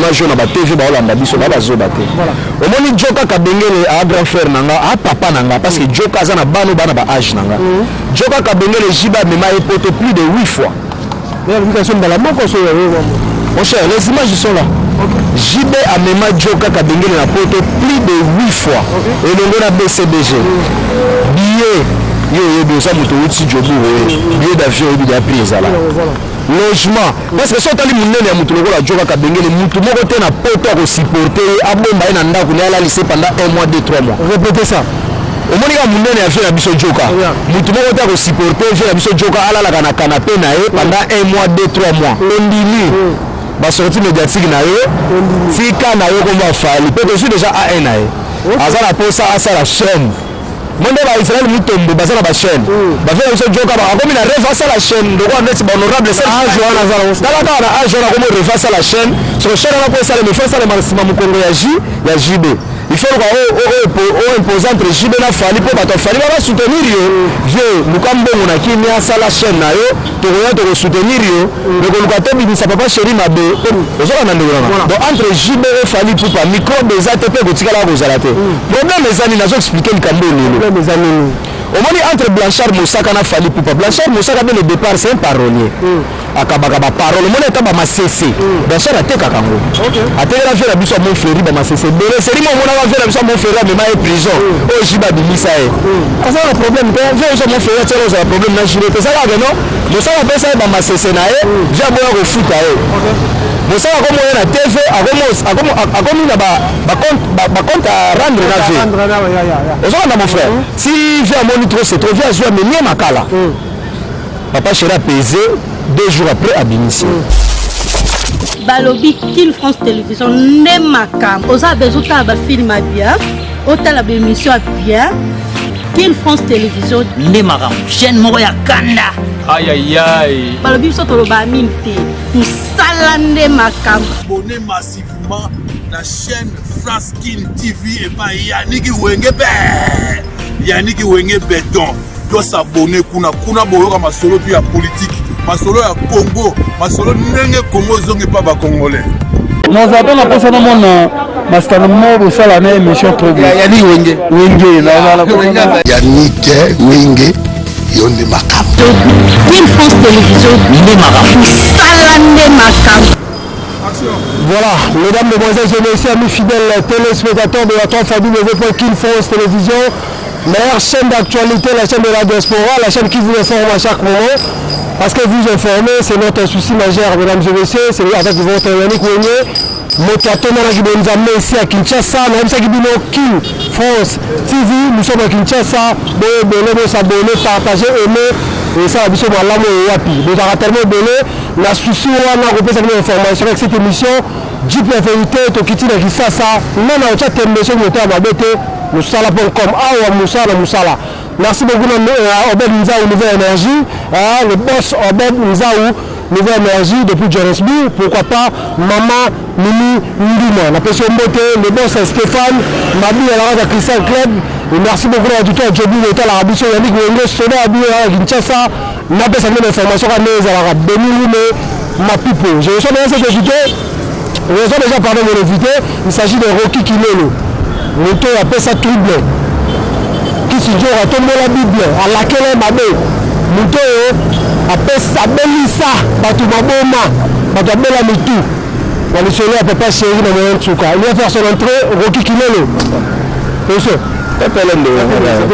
baimage oyo na batv, baolanda biso, baa bazoba te. Omoni, Joka Kabengele aa grand frère na nga, aa papa na nga, parce que Joka aza na bana oyo bana ba âge na nga. Joka Kabengele, JB amema ye poto plus de 8 fois. Mbala moko so. Mon cher, les images sont là. JB amema Joka Kabengele na poto plus de 8 fois elongo na BCBG. Billet, yo oyebi, oza moto outi Jobourg, oye billet d'avion, oyebi deya prix ezala, logement, parce que so otali monene ya moto lokola Joka Kabengele, motu moko te na poto akosupporte ye, abomba ye na ndako ne, alalise pendant un mois, 2, 3 mois. Répétez ça. Omoni kaka monene ya vieux na biso Joka, motu moko te akosupporte vieux na biso Joka alalaka na canapé na ye pendant un mois, 2, 3 mois. Ondimi basortie médiatique na yo, tika na yo kombo afali mpe tozwi déjà a1 na ye, aza na mposa asala chaîne mo nde baIsrael Mutombo baza na bachaîne. Bavieux na biso Joka akomi na rêve asala chaîne lokola neti bahonorable. Tala kaka na âge wana, akomi rêve asala chaîne. Soko chaîne wana mpo esalema, ifo esalema na nsima mokongo ya j ya JB. Il faut luka oimpose entre JB na Fally mpo bato afali ba basoutenir yo. Vieux, luka mbongo na kimia, asala chaîne na yo, tokoya tokosoutenir yo. Me koluka tobimisa Papa Chéri mabe, ozokanda ndeko nanga. Donc entre JB e Fally Ipupa, microbe eza te mpe ekotikala kozala te. Problème eza nini? Nazo expliquer likambo lelo. Eza nini? Omoni, entre Blanchard Mosaka na Fally Ipupa, Blanchard Mosaka dès le départ, c'est un parolier, akabaka baparole. Omoni ata bamasese, Blanchard atekaka yango, atekela vieux na biso ya Montfleury bamasese ebele. Seri mo omonaka vieux na biso ya Montfleury amema ye prison oyo, JB abimisa ye, aza na problème te. Vieux biso ya Montfleury atiala ozala problème na JB te. Eza kaka no Mosaka apesa ye bamasese na ye, vieux aboya kofuta ye. Mosaka akomi oye na TV, akomi na bacompte à rendre na vieux. Ozokanda, mon frère, si vieux amoni trop c'est trop, vieux azwi amemi ye makala. Papa Chéri apese, 2 jours après abimisi. Balobi Kine France Télévision nde makambo. Oza besoin otala bafilm ya bien, otala baémission ya bien, Kine France Télévision nde makambo, chaîne moko ya kanda. Ayayay. Balobi biso toloba mingi te, mosala nde makambo. Abonnez massivement la chaîne France Kin TV epai Yaniki Wenge be, Yaniki Wenge Béton. Tos'abonner kuna kuna, boyoka masolo tu ya politike, masolo ya Congo, masolo ndenge Congo ezongi mpa bacongolais. Nazala mpe na mposa namona masitano mo bosala na émission trop. Yaniki Wenge. Wenge, nazala. Yanike Wenge, yo nde makambo. Kine France Télévision nde makambo. Mosala nde makambo. Voilà, mesdames, mesdemoiselles et messieurs, amis fidèles téléspectateurs de la 3 W.Kin France Télévision, meilleure chaîne d'actualité, la chaîne de la diaspora, la chaîne qui vous informe à chaque moment. Parce que vous informer, c'est notre souci majeur, mesdames et messieurs, c'est avec votre Yannick Wenge, moto atomonaki bonzambe ici à Kinshasa. Nayebisaki bino, Kin France TV, nous sommes à Kinshasa. Boye ebele, bos'abonner, partager, aimer, esala biso malamu. Oyo wapi bozalaka tellement ebele na souci wana kopesa bino information. Avec cette émission Jeep ya vérité, tokiti na Kisasa nana otya tembe, soki moto ya mabe te, mosala.com awa, mosala na mosala. Merci beaucoup na Obed Nzaou, Nouvelle Énergie, hein, le boss Obed Nzaou, Nouvelle Énergie depuis Johannesburg. Pourquoi pas Maman Mimi Ndima, napesi yo mbote. Le boss Stéphane Mabi alaka Christian Club. Et merci beaucoup na tuto ya Jobi otalaka biso. Yannick Wenge, soda ya bino ya Kinshasa, napesa bino information kaka nde ezalaka. Beni Lume Mapipo, je reçois déjà cet invité, je reçois déjà, pardon, mon invité. Il s'agit de Rocky Kilolo, moto oyo apesa trouble kisi nzoko, atombola Bible, alakele mabe, moto oyo apesa abelisa bato maboma, bato abela mitu na lisolo ya Papa Chéri na moyen nsuka. Il va faire son entrée, Rocky Kilolo oso. Pepele nde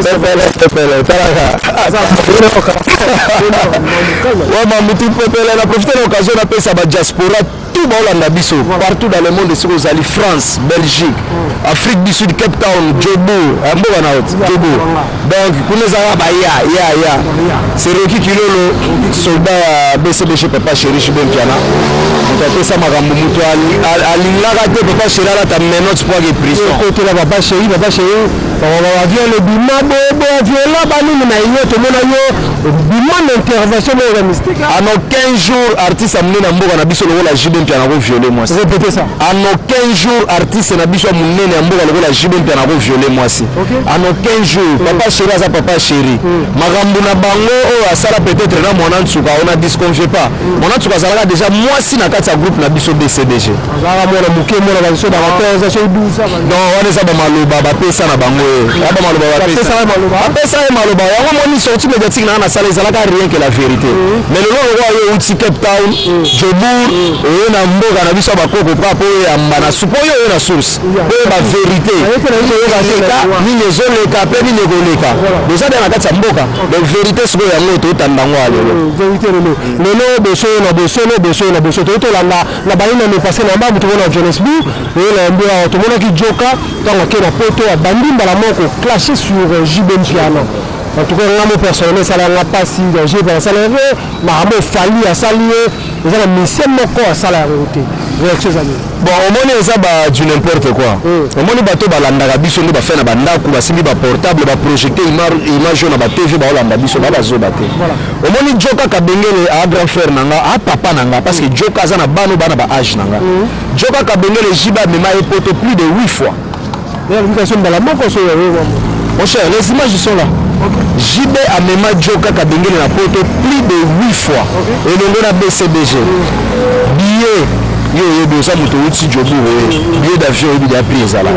pepele pepele, talaka wa mamutu pepele. Na profite na occasion napesa badiaspora tout baolanda biso partout dans le monde, esika ozali, France, Belgique, Afrique du Sud, Cape Town, Jobourg, mboka na Jobourg. Donc kuna ezalaka baya ya ya. C'est Rocky Kilolo, soldat ya BCBG Papa Chéri JB Mpiana, moto apesa makambo, moto alingaka te Papa Chéri alata menottes po ake prison. Okotela Papa Chéri, Papa Chéri baviole, bima boye aviola banini na yo, tomona yo. Obima na intervention moko ya mystique. En aucun jour artiste ya monene ya mboka na biso lokola JB Mpiana akoviole mwasi. Répétez ça. En aucun jour artiste na biso ya monene ya mboka lokola JB Mpiana akoviole mwasi. En aucun jour. Papa chéri aza papa chéri. Makambo na bango oyo asala peut-être na mwana nsuka, on a disconvie pas. Mwana nsuka azalaka déjà mwasi na kati ya groupe na biso BCBG. Azalaka mwana moke, mwana babiso ba 14, soki 12 ans. Non, wana eza bamaloba bapesa na bango ye. Ya bamaloba bapesa ye maloba. Bapesa ye maloba yango. Moni, sortie médiatique na nga nasala ezalaka rien que la vérité. Mais lelo lokola yo outi Cape Town, Jobourg, oye na mboka na biso ya bakoko pa po oyamba na po oyo oye na source po oyeba vérité, oyoka te ka nini ezoleka mpe nini ekoleka. Boza de na kati ya mboka, donc vérité sikoyo yango totanda yango ya lelo. Vérité lelo, lelo bosolo na bosolo, bosolo na bosolo. Toyi tolanda na bayinano parce que na mbabu tomona Johannesburg oyo na yambi awa, tomonaki Joka ntango ake na Poto, abandi mbala moko clashe sur JB Mpiana. En tout cas, nga mo personnellement, esalanga mpasi. JB asala yango, makambo Fally asali ye, eza na mission moko asala yango te. Réaction ezali? Bon, omoni, eza ba du n'importe quoi. Omoni, bato balandaka biso nde bafe na bandako, basimbi baportable, baprojecte image oyo na baTV, baolanda biso, ba bazoba te. Omoni, Joka Kabengele a grand frère na nga, a papa na nga, parce que Joka aza na bana, bana ba age na nga. Joka Kabengele, JB amema ye Poto plus de 8 fois. Mbala moko so. Mon cher, les images sont là. JB amema Joka Kabengele na Poto plus de 8 fois elongo na BCBG. Billet, yo oyebi, oza moto outi Jobourg, oye billet d'avion, oyebi deya prix ezala,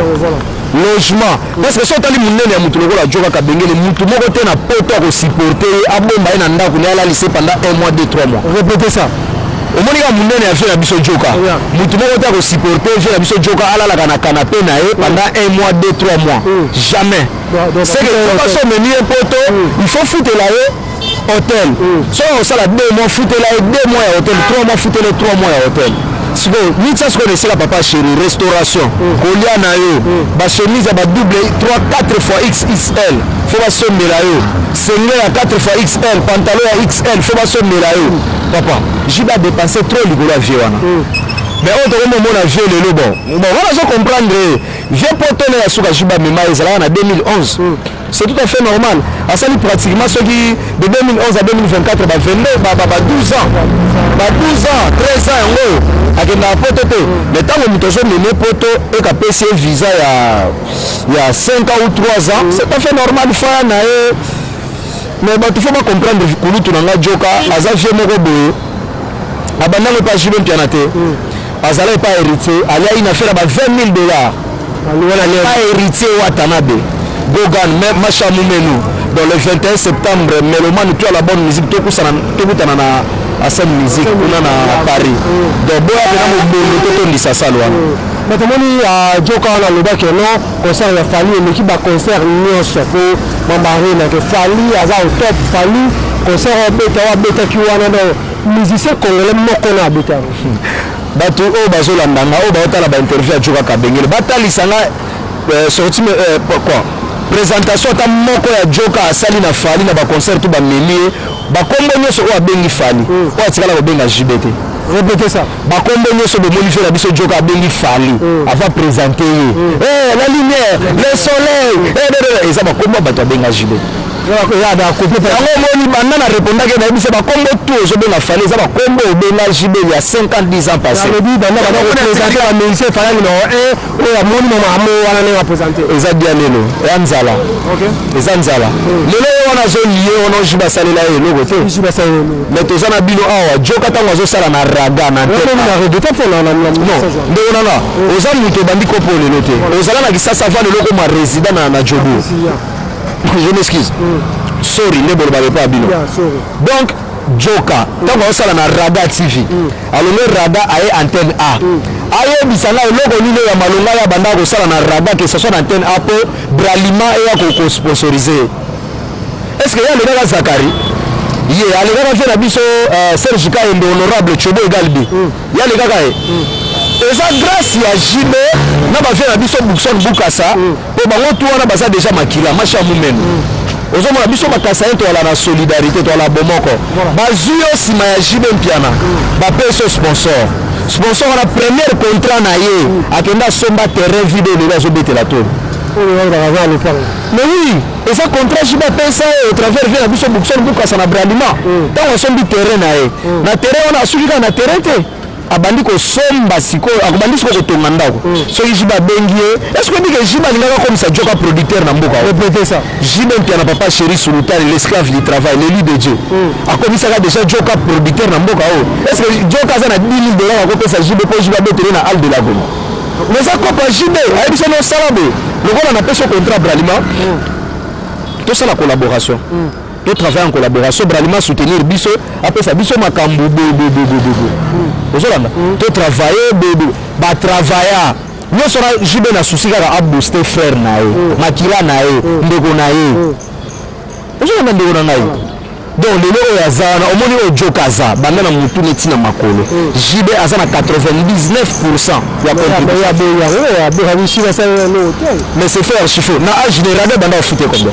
logement, parce que so otali monene ya motu lokola Joka Kabengele, motu moko te na Poto akosupporte ye, abomba ye na ndako ne, alalise pendant un mois, deux, 3 mois. Répétez ça. Omoni kaka monene ya vieux na biso Joka, motu moko te akosupporte vieux na biso Joka alalaka na canapé na ye pendant un mois, deux, 3 mois, jamais. C'est que Joka, so omemi ye Poto, il faut futela ye hôtel. Soki osala 2 mois, futela ye 2 mois ya hôtel, 3 mois, futela ye 3 mois ya hôtel. Sikoyo mitisa sikoyo na esika papa chéri, restauration, kolia na yo, bachemise ya badouble 3, 4 fois XXL faut basombela yo, singlet ya 4 fois XL, pantalon ya XL faut basombela yo. Papa JB adépense trop likolo ya vieux wana. Mais oyo tokomomona vieux lelo, bon bon, wana azo comprendre ye. Vieux Poto ne ya suka JB amema ezalaka na 2011, c'est tout à fait normal. Asali pratiquement soki de 2011 à 2024, ba 22, ba 12 ans, ba 12 ans, 13 ans yango akendaka Poto te. Mais ntango moto azomeme Poto, ekapesi ye visa ya 5 ans ou 3 ans, c'est tout à fait normal, faya na ye. Mais bato faut bacomprendre, kulutu na nga Joka aza vieux moko boye, abandango epa JB Mpiana te, azala epa Héritier, aliai na fere ba 20 000 $. Pa Héritier Watanabe, Gogan Macha Mumenu. Donc le 21 septembre, mélomane, toi la bonne musique, tokutana na Asem Musique kuna na Paris. Donc boya mpena mobondo, totondisa salle wana. Mais tomoni Joka wana alobaki non, concert ya Fally eleki baconcert nyonso, po mambarena ke Fally aza au top. Fally, concert oyo abeta, oyo abetaki wana, donc musicien congolais moko na abeta yango. Bato oyo bazolanda nga, oyo baotala bainterview ya Joka Kabengele, batalisa nga sortie, quoi, présentation ata moko ya Joka asali na Fally na baconcert to bamemi ye. Bakombo nyonso oyo abengi Fally, oyo atikala kobenga JB te. Répétez ça. Bakombo nyonso bomoni fe na biso Joka abengi Fally avant présenter ye, la lumière, le soleil, eza bakombo ya bato abenga JB. Yango omoni, banda na répondaki, nayebi se bakombo tu ozobenga Fally eza bakombo obenga JB ya 50 ans passé. Alobi banda banda koprésente bamusicien, Fally numéro 1 oyo amoni mamakambo wana ndenge aprésente. Eza dia lelo eya nzala, eza nzala lelo oyo wana azolie wana, JB asalela ye eloko te. Mais toza na bino awa, Joka ntango azosala na raga na non, ndeko nanga, oza moto obandi kopo lelo te, ozala na Kisasa va lelo okoma résident na Jobourg. Je m'excuse, sorry, nde bolobaka epa ya bino. Donc Joka ntango azosala na Raga TV, alongo Raga, aye Antenne A, ayebisa nga eloko nini ya malonga ya banda kosala na Raga, que ce soit na Antenne A mpo Bralima eya kosponsorize ye. Est ce que ye alekaka Zakari? Ye alekaka fe na biso Serge Kayembe, honorable Chobo Egalbi, ye alekaka ye. Eza grâce ya JB na bavie na biso Bukson Bukasa, mpo bango tu wana baza déjà makila mashi ya mumenu. Ozomona biso bakasa ye, toala na solidarité, toala bomoko. Bazwi yo nsima ya JB Mpiana, bapesi yo sponsor. Sponsor wana, première contrat na ye, akende asomba terrain vide, lelo azobetela tolo. Oyo wana bakaza lopango. Mais oui, eza contrat JB apesa ye au travers vie na biso Bukson Bukasa na Bralima. Ntango asombi terrain na ye, na terrain wana asuki kaka na terrain te, abandi kosomba sikoyo, akobandi sikoyo kotonga ndako. Soki JB abengi ye, est ce que oyebi ke JB alingaka akomisa Joka producteur na mboka oyo? Répétez ça. JB Mpiana, papa chéri Sultani, l'esclave du travail, l'élu de Dieu, akomisaka déjà Joka producteur na mboka oyo. Est ce que Joka aza na 10 000 $ akopesa JB mpo JB abetele na Halle de la Goma? Mais eza kopa JB ayebisa no osala boye, lokola napesi yo contrat Bralima, tosala collaboration, totravaille en collaboration. Bralima soutenir biso, apesa biso makambo boyeboyeboyeboye, ozolanda, totravaille boyeboye. Batravailla nyonso na JB na susi kaka abooste frère na ye, makila na ye, ndeko na ye, ozolanda, ndeko na ngai. Donc lelo oyo aza wana, omoni oyo Joka aza banda na motu neti na makolo, JB aza na 99% ya contribution. Mais c'est fait archi faux. Na age de raga banda ofute combien?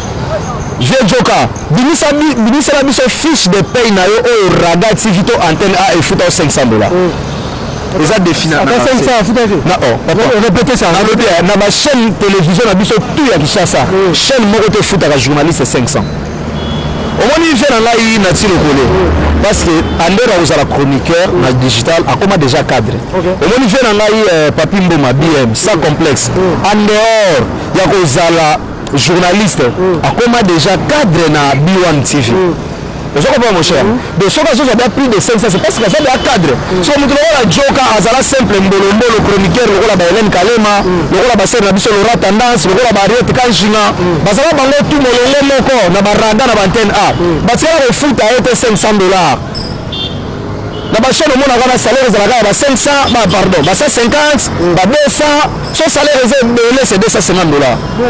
Vieux Joka, bimisala biso fiche de paye na yo oyo Raga TV to Antenne A efuta yo 500 $. Eza défi na Ata 500 afuta te. Na oh, papa. Répétez ça. Nalobi na bachaîne télévision na biso tout ya Kinshasa, chaîne moko te efutaka journaliste 500. Omoni vie na ngai nati lokole, parce que andero akozala chroniqueur na digital, akoma déjà cadre. Omoni vie na ngai Papi Mboma BM sans complexe, en dehors ya kozala journaliste, akoma déjà cadre na B1 TV. Ozo comprendre, mon cher? Donc soki azozwa bia plus de 500, c'est parce que aza bia cadre. So moto lokola Joka azala simple mbolombolo chroniqueur, lokola ba Hélène Kalema, lokola basere na biso Lora Tendance, lokola ba Ariete Kanjinga, bazala bango tu molongo moko na barada na baantenne A, batikala kofuta ye te 500 $. Na bachaîne omonaka na salaire ezalaka ya ba 500, ba pardon, ba 150, ba 200. So salaire eza ebele, c'est 250 $.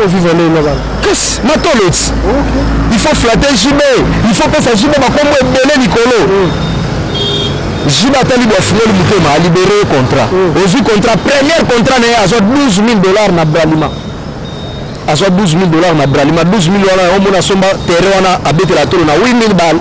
Vivre ndenge na bana. Kasi matolo ti il faut flatter JB, il faut pesa JB bakombo ebele likolo. JB atali bo afungoli motema, alibere contrat. Ozwi contrat, première contrat na ye, azwa 12 000 $ na Bralima. Azwa 12 000 $ na Bralima. 12 000 wana, omona asomba terrain wana, abetela tolo na 8 000 bal.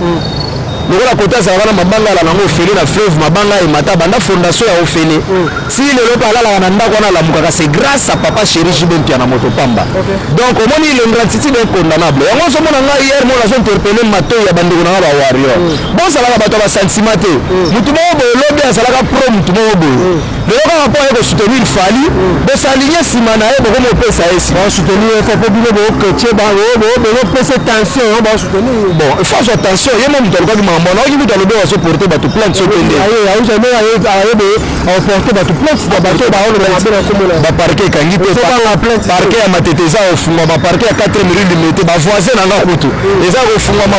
Lokola kote azalaka na mabanga, ala nango ofele na fleuve, mabanga emata banda fondation ya ofele si lelo mpe alalaka na ndako wana, alamukaka, c'est grâce à papa chéri JB Mpiana, moto pamba. Donc omoni l'ingratitude incondamnable. Yango ozomona ngai hier mo nazo interpelle matoi ya bandeko na nga bawarrior. Bozalaka bato ya basentiment te. Motu moko boye lobi azalaka pro motu moko boye, lelo kaka mpo aye kosoutenir Fally, bosaligner nsima na ye, bokomi opesa ye nsima. Basoutenir ye mpo bino bochrétien, bopesa tension, basoutenir. Bon, il faut azwa attention. Ye mo moto alukaki makambo wana, oki kutu alobi azoporte bato plainte so te nde. Ayebe aporte bato plainte na bato baoloba mabe na komona. Baparquet ekangi te. Ozobanga plainte. Parquet ya Matete eza kofungwama, parquet ya 4 rue Limete, bavoisin na nga kutu eza kofungwama,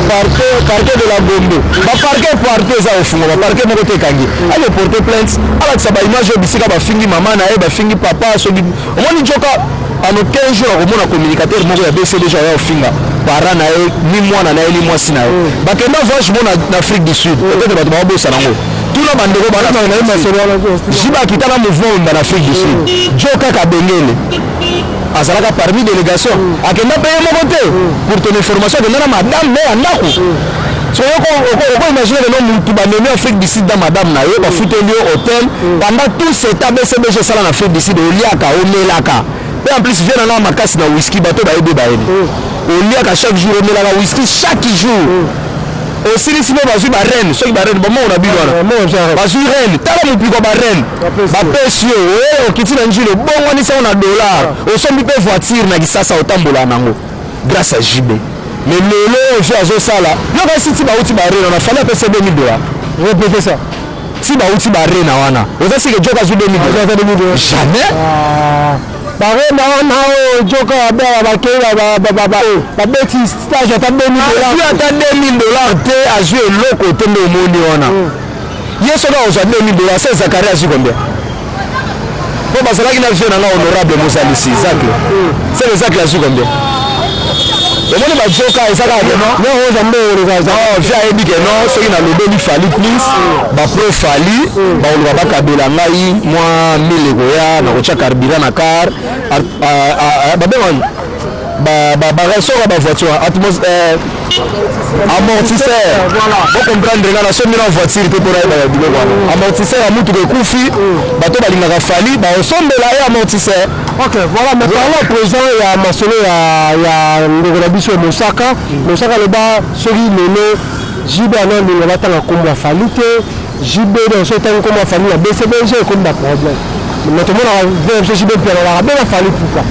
parquet de la Gombe, baparquet partout eza kofungwama, parquet moko te ekangi. Akoporte plainte, alakisa baimage oyo bisika bafingi mama na ye, bafingi papa. Soki omoni Joka ano 15 jours, akomona communicateur moko ya BCDG aya kofinga para na ye, ni mwana na ye, ni mwasi na ye. Bakenda voyage mo na Afrique du Sud, peut-être bato bakobosana yango. Tuna bandeko bana JB akita na mouvement oyimba na Afrique du Sud. Jo kaka bengele azalaka parmi délégation, akenda mpe ye moko te. Pour ton information, akenda na madame ne ya ndako. So okoimagine lelo mutu bamemi Afrique du Sud na madame na ye, bafuteli yo hôtel pendant tout ce temps. BCBG esala na Afrique du Sud, oliaka, omelaka mpe. En plus vie na nga makasi na whisky, bato bayebi, bayebi, oliaka chaque jour, omelaka whisky chaque jour. Osilisi mpe bazwi barene, soki barene bamongo na bino wana, bazwi rene, tala mopiko barene bapesi yo, oye okiti na Njili, obongwanisi yango na dollar, osombi mpe voiture na Kisasa, otambola nango grâce à JB. Mais lelo oyo fi azosala yo kasi ti bauti barena na Fally apesa 2000 $. Répétez ça. Ti bauti barena wana, oza sike Joka azwi 2000 $ jamais. Barena wana oyo Joka abela, bakei babeti stage ata 2000. Azwi ata 2000 $ te, azwi eloko te. Nde omoni wana ye soki akozwa 2000 $, se Zakari azwi combien? Mpo bazalaki na vie na nga honorable Mozalisi Zacle, seke Zacle azwi combien? Omoni bajoka eza kaka ke non, vie ayebi ke non, soki nalobeli Fally plus bapro Fally bakoluka bakabela ngai mwa mille, ekoya nakotya carburant na car, babenga baressort ya bavoiture, amortisseur. Bocomprendre nga, nasombi na voiture te mpona yebaka biloko wana. Amortisseur ya mutuka ekufi, bato balingaka Fally baosombela ye amortisseur. Ok, voilà, mais parlons présent ya masolo ya ndeko na biso Mosaka. Mosaka aloba soki lelo JB ana olinga batanga nkombo ya Fally te. JB, donc soki otangi nkombo ya Fally na BCBG, ekomi baproblème. Mais tomonaka ve biso JB mpe alobaka benga Fally Ipupa.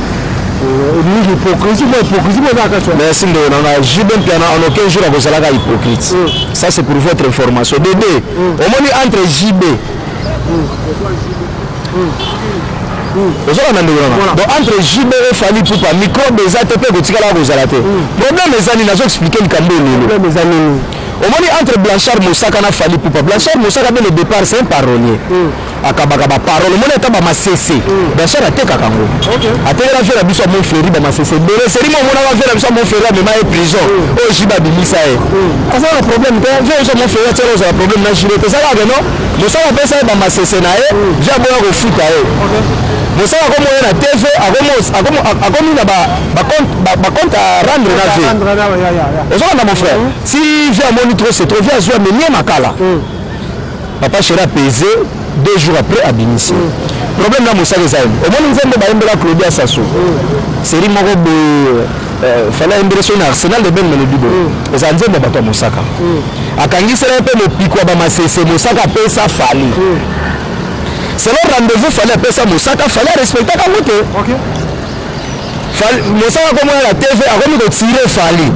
Mingi hypocrisie mo, hypocrisie mo ezaka kati. Merci, ndeko na nga. JB Mpiana en aucun jour akozalaka hypocrite. Ça, c'est pour votre information. Dede, omoni entre JB, ozolanda, ndeko na nga, donc entre JB e Fally Ipupa, microbe eza te mpe ekotikalaka kozala te. Problème eza nini? Nazo expliquer likambo oyo lelo. Problème eza nini? Omoni, entre Blanchard Mosaka na Fally Ipupa, Blanchard Mosaka dès le départ, c'est un parolier, akabaka baparole. Omoni, ata bamasese, Blanchard atekaka yango, atekela vieux na biso ya Montfleury bamasese ebele. Seri mo omonaka vieux na biso ya Montfleury amema ye prison oyo, JB abimisa ye, aza na problème te. Vieux na biso ya Montfleury atiala ozala problème na JB te. Eza kaka no Mosaka apesa ye bamasese na ye, vieux aboya kofuta ye. Mosaka akomi oye na TV, akomi na bacompte à rendre na vieux. Ozokanda, mon frère, si vieux amoni trop c'est trop, vieux azwi, amemi ye makala. Papa chéri apese, 2 jours après abimisi. Problème na Mosaka eza yini? Omoni nzembo bayembela Claudia Sasso, série moko boye, Fally ayembeli so na Arsenal de Ben Melodi boye, eza nzembo ya bato ya Mosaka. Akangisela ye mpe mopiko ya bamasese. Mosaka apesa Fally selon rendez-vous. Fally apesa Mosaka, Fally arespectaka yango te. Mosaka akomoya na TV, akomi kotirer Fally.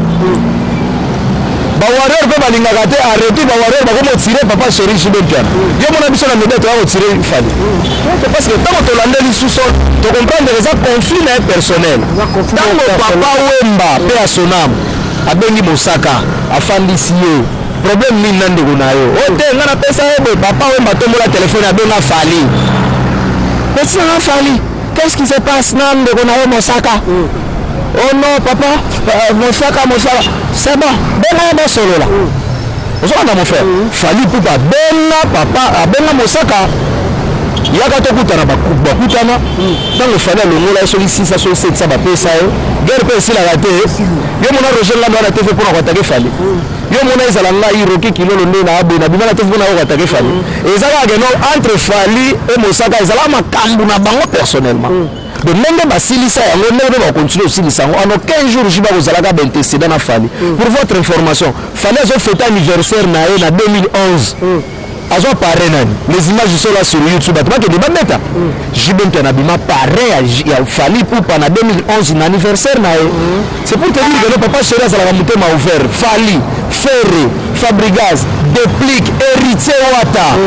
Bawarrior mpe balingaka te arrêter. Bawarrior bakomi kotirer papa chéri JB Mpiana. Yo mona biso na media toya kotirer Fally, parce que ntango tolandeli suso, tocomprendre eza conflit na ye personnel. Ntango Papa Wemba mpe ya sonam abengi Mosaka, afandisi ye: problème nini na ndeko na yo? O te, nga napesa ye boye. Papa Wemba tombola telefone, abenga Fally: petit nanga Fally, qu'est-ce qui se passe na ndeko na yo Mosaka? Oh non papa, Mosaka, Mosaka, c'est bon, benga ye bosolola. Ozokanda, mon frère, Fally Ipupa abenga papa, abenga Mosaka: yaka tokutana. Bakutana. Ntango Fally alongola ye soki 6, soki 7, bapesa ye. Guerre mpe esilaka te. Yo mona Roger Ngando wana te fe mpona koattaquer Fally. Yo mona ezala ngai Roki Kilolo nde na aboye nabima na te mpona koattaquer Fally. Eza kaka keno entre Fally e Mosaka ezala makambo na bango personnellement. Donc ndenge basilisa yango, ndenge mpe bakontinue kosilisa yango, en aucun jour JB akozalaka baantécédent na Fally. Pour votre information, Fally azofêter anniversaire na ye na 2011, azwa parrain nani? Les images sont là sur YouTube, bato bakende babeta. JB Mpiana abima parrain ya Fally Ipupa na 2011 na anniversaire na ye. C'est pour te dire que no papa chéri azalaka motema ouvert. Fally, Ferre, Fabregas, Deplick, Héritier Wata,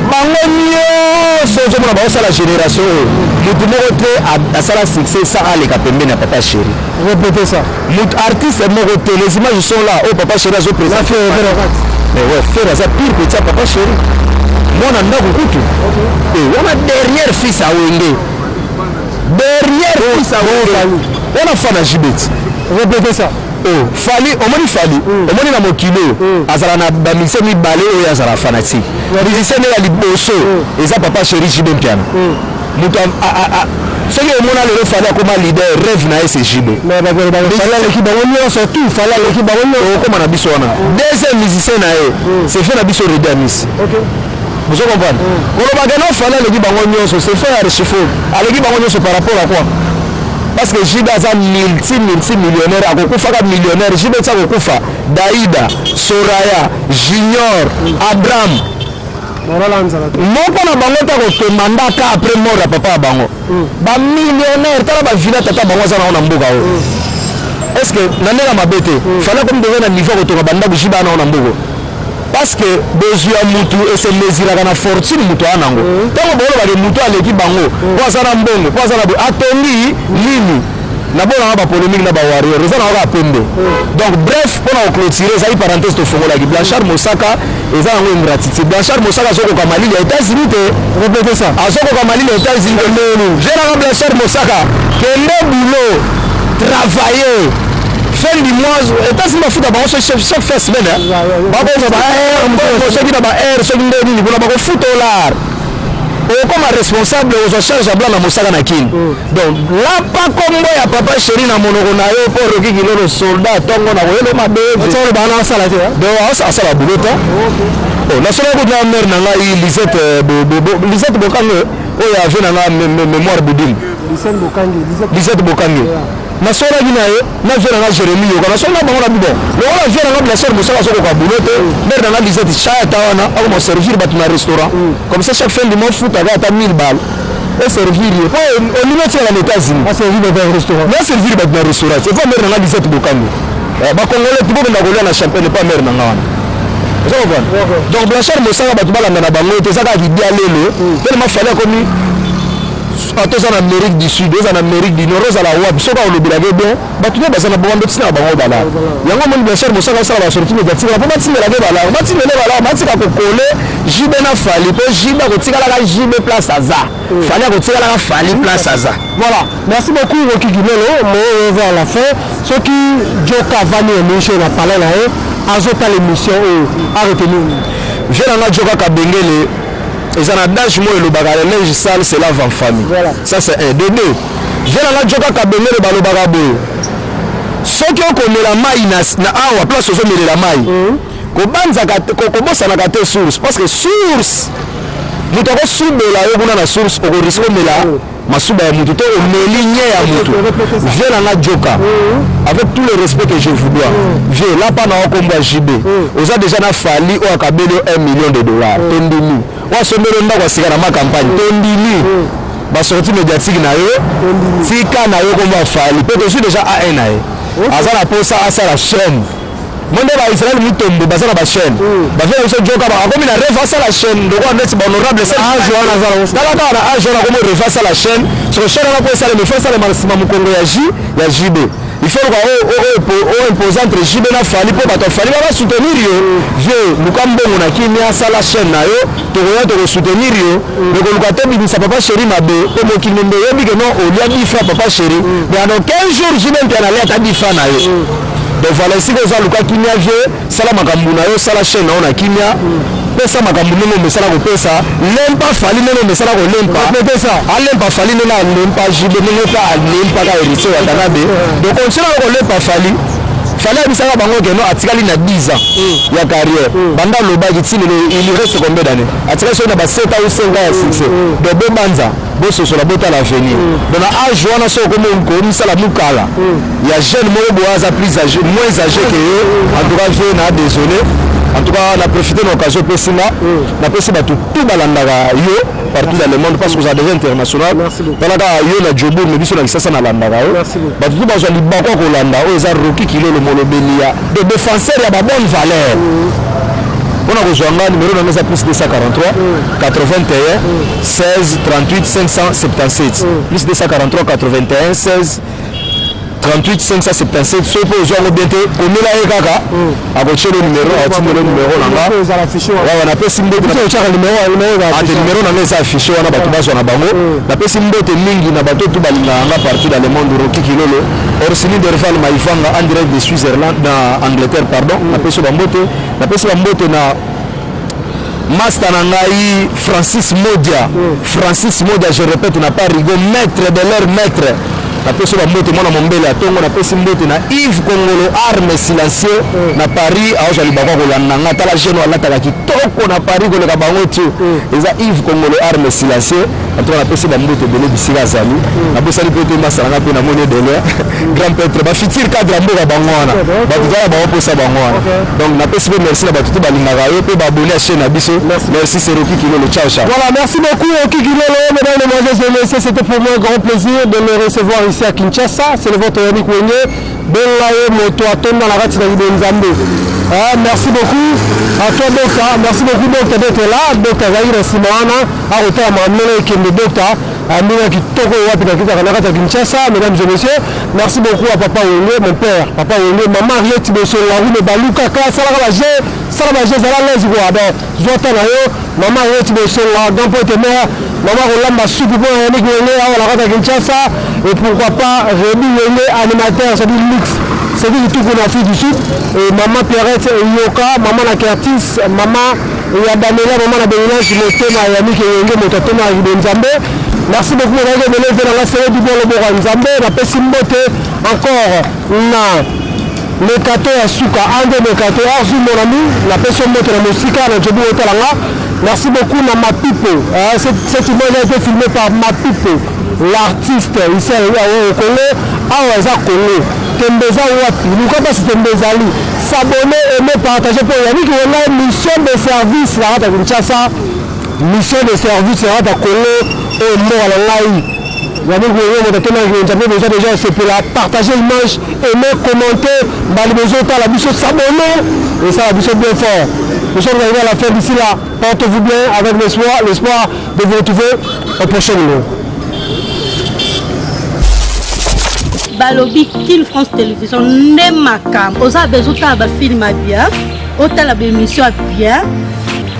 bango nyonso ozomona baosala génération oyo, motu moko te asala succès sa aleka pembeni ya papa chéri. Répétez ça. Motu, artiste moko te. Les images sont là oyo papa chéri azoprésente. Mais ouais, Ferre aza pire petit ya papa chéri, mwana ndako kutu. Wana dernier fils awenge, dernier fils awenge wana, fa na jibeti. Répétez ça. Oh, Fally, omoni Fally, omoni na mokili oyo azala na bamusicien mibale oyo azala fanatique. Musicien nde ya liboso eza papa chéri JB Mpiana. Moto soki omona lelo Fally akoma leader, rêve na ye c'est JB. Fally aleki bango nyonso tout, Fally aleki bango nyonso. Okóma na biso wana, deuxième musicien na ye c'est fait na biso Redi Amis. Ozo comprendre? Kolobaka no Fally aleki bango nyonso, c'est fait archifaux. Aleki bango nyonso par rapport à quoi? Parce que JB aza multi multi millionnaire, akokufaka millionnaire. JB ti akokufa, Daida, Soraya, Junior, Abraham, moko na bango te akokemandaka après mort ya papa ya bango. Bamillionnaire, tala bavilla tata bango aza nango na mboka oyo. Est ce que na ndenge ya mabe te, Fally akomi deja na niveau kotonga bandako, JB ana na mboka? Parce que bozwi ya mutu esemeziraka na fortune mutu aya nango. Ntango bolobake mutu aleki bango po aza na mbongo, po aza na boye, atongi nini? Nabonanga bapolémique na bawarrior eza nango kaka pembe. Donc bref, mpona koclôturer, ezali parenthèse tofongolaki. Blanchard Mosaka eza yango ingratitude. Blanchard Mosaka azokoka malili ya États-Unis te. Répétez ça. Azokoka malili ya États-Unis te. Vieux nanga Blanchard Mosaka, kende boulot, travailler. Fin du mois, États-Unis bafuta bango so chaque fin semaine, bakozwa ba aire, soki na ba aire, soki nde nini kuna bakofuta dollar. Okoma responsable, ozwa charge ya blanc na Mosaka na Kini. Donc lapa kombo ya papa chéri na monoko na yo, mpo Roki Kilolo soldat ntongo na koyelo mabe. Bana asala te. Donc asala boulot te. Nasolaki kutu na mare na ngai Lisette, Lisette Bokango. Oyo ave na nga mémoire Budimbu. Lisette Bokange. Nasolaki na ye na vie na nga Jérémie Yoka, nasolaki na bango na bibon lokola vie na nga Blanchard Mosaka azokoka boulot te, mère na nga Lisette chaya ata wana akoma servir bato na restaurant comme ça chaque fin du mois futaka ata 1000 balles eservir ye po olingi otikala na États-Unis. Aservir bato na restaurant. Naservir bato na restaurant, c'est mère na nga Lisette Bokange. Bakongolais tibokenda kolia na champagne pa mère na nga wana, oza comprendre? Donc Blanchard Mosaka, bato balanda na bango te, eza kaka kidia lelo tellement Fally akomi. Ata oza na Amérique du Sud, oza na Amérique du Nord, ozala wapi, soki alobelaka bien, bato nde baza na bawando ntina na bango balare yango. Omoni Blanchard Mosaka asala basortie médiatique mpo batindelaka balare, batindele balare, batika kokole JB na Fally, mpo JB akotikalaka JB place aza, Fally akotikalaka Fally place aza. Voilà, merci beaucoup Rocky Kilolo. Mo vers la fin, soki Joka avandi émission na palais na ye, azotala émission oyo, aretenir nini? Vie na nga Joka Kabengele, eza na adage moko elobaka: "Le linge sale se lave en famille." Voilà. Ça c'est un. De deux, vie na nga Joka Kabengele, balobaka boye: soki okomela mai na awa place ozomelela mai, kobanzaka kobosanaka te source, parce que source, moto akosubela yo kuna na source, okoriske komela masuba ya mutu to omeli nye ya mutu. Vie na nga Joka, avec tout le respect que je vous dois, vie lapa na okombo ya JB, oza déjà na Fally oyo akabeli yo 1 million de dollars, tondimi. Oyo asombeli yo ndako ya sika na macampagne, tondimi. Basortie médiatique na yo, tika na yo kombo ya Fally, mpe tozwi déjà a1 na ye, aza na mposa asala chaîne mo nde baIsrael Mutombo baza na bachaîne. Bavie na biso Joka akomi na rêve asala chaîne lokola neti bahonorable. Âge wana aza nango. Tala kaka na âge wana, akomi rêve asala chaîne. Soko chaîne wana mpo esalema, ifo esalema na nsima mokongo ya J ya JB. Il faut luka oyo impose entre JB na Fally, mpo bato ya Fally baba soutenir yo. Vie, luka mbongo na kimia, asala chaîne na yo, tokoya tokosoutenir yo. Mais koluka te bimisa Papa Chéri mabe, mpo mokili mombe oyebi ke non, olia difa Papa Chéri, mais ano 15 jours JB mpe analia ata difa na yo. Donc voilà, esika oza, luka kimia. Vie, sala makambo na yo, sala chaîne na yo na kimia, pesa makambo ndenge omesala kopesa, lempa Fally ndenge omesala kolempa, alempa Fally ndenge alempa JB, ndenge mpe alempaka Héritier Watanabe. Donc continue na kolempa Fally. Fally ayebisaka bango ke no, atikali na 10 ans ya carrière. Banda alobaki ti lelo, il reste combien d'années? Atikali soki na ba 7 ans ou 5 ans ya succès. Donc bobanza, bososola, botala avenir. Donc na âge wana, soki okomi komisala mokala ya jeune moko boye aza plus âgé, moins âgé que yo, en tout cas vie na désolé. En tout cas, na profité na occasion opesi nga, napesi bato tout balandaka yo partout dans le monde, parce que oza déjà international. Tala kaka yo na Jobour, mais biso na Kisasa nalandaka yo. Bato tout bazwa libako ya kolanda oyo eza Rocky Kilolo, molobeli ya de défenseur ya babonne valeur. Mpona kozwa nga, numéro na nga eza plus 243 81 16 38 577, plus 243 81 16 38 577. Soki mpe ozwa yango bien te, komela ye kaka, akotiela numéro, atindela numéro na nga. Wawa, napesi mbote. Ate numéro na nga eza affiché wana, bato bazwa na bango. Napesi mbote mingi na bato tu balingaka nga partout dans le monde. Rocky Kilolo, Orsini Derval Maivanga, en direct de Switzerland, na Angleterre, pardon. Napesi bambote, napesi bambote na master na ngai Francis Modia. Francis Modia, je répète, na Parigo, maître de leur maître, napesi bambote. Mwana mombele ya ntongo, napesi mbote na Yves Kongolo, arme silencieux na Paris, aozwa libako ya kolanda nga. Tala jeune alataka kitoko na Paris koleka bango tu, eza Yves Kongolo, arme silencieux. Antuka napesi bambote ebele bisika azali. Nabosani mpe te masala nga mpe namoni ebele grand prêtre, bafutur cadre ya mboka, bango wana bato kaka bango mposa bango wana. Donc napesi mpe merci na bato te balingaka yo mpe baabonné ya chaîne na biso. Merci, c'est Rocky Kilolo. Ciao ciao. Voilà, merci beaucoup Rocky Kilolo, mesdames, mesdemoiselles et messieurs, c'était pour moi un grand plaisir de le recevoir ici à Kinshasa. C'est le vôtre Yannick Wenge. Benga ye moto atonda na kati na Nzambe. Ah, merci beaucoup à toi Docta, merci beaucoup Docta d'être là. Docta azalaki na nsima wana, akotala makambo ndenge ekende. Docta ndenge kitoko wapi na kati ya Kinshasa. Mesdames et messieurs, merci beaucoup à Papa Wenge, mon père, Papa Wenge, Maman Ariette Bosonga, Rume Baluka, asalaka baje, sala baje, ezala l'aise quoi. Donc zwa ta na yo, Mama Ariette Bosonga, grand pote mère, mama kolamba supu mpo na Yannick Wenge awa na kati ya Kinshasa. Et pourquoi pas Rebi Wenge, animateur, c'est-à-dire luxe, c'est-à-dire kituku na Afrique du Sud. Et Mama Pierrette Yoka, mama na Curtis, mama ya Damela, mama na Benelage, motema ya Yannick Wenge, moto atoma ya Nzambe. Merci beaucoup nazalaki ebele mpe nanga sele du bon loboko ya Nzambe. Napesi mbote encore na mekato ya suka, Ande Mekato Arzu, mon ami, napesi yo mbote na mosika na Jobi otalanga. Merci beaucoup na Mapipo. Hein, cette, cette image a été filmée par Mapipo, l'artiste ici au Congo. Awa eza Congo. Tembe eza wapi? Luka basi tembe ezali. S'abonner, aimer, partager pour Yannick Wenga mission de service na kati ya Kinshasa. Mission de service na kati ya Congo oyo mboka na ngai. Yannick Wenga moto atomaki Nzambe besoin déjà osepela partager image, aimer, commenter, mbali bozotala biso s'abonner et ça biso bien fort. Nous sommes arrivés à la fin d'ici là. Portez-vous bien avec l'espoir, l'espoir de vous retrouver au prochain numéro. Balobi Kin France Télévision nde makambo. Oza besoin otala ba film ya bien, otala ba émission ya bien.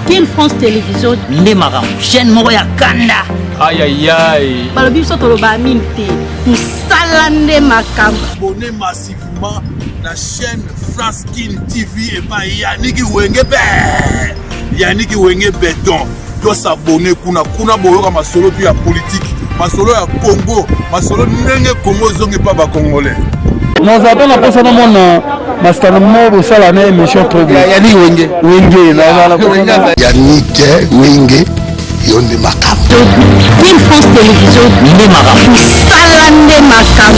Kin France Télévision nde makambo. Chaîne moko ya kanda. Aïe aïe aïe. Balobi biso toloba mingi te. Mosala nde makambo. Abonnez massivement na chaîne France Kin TV epai Yannick Wenge be Yannick Wenge béton to s'abonner kuna kuna boyoka masolo tu ya politique masolo ya Congo masolo ndenge Congo ezongi pa ba congolais. Naza pe na posa namona masitano moko bosala na émission trop bien. Yannick Wenge. Wenge naza na posa na Yannick Wenge yo nde makambo. Kin France Télévision nde makambo. Mosala nde makambo.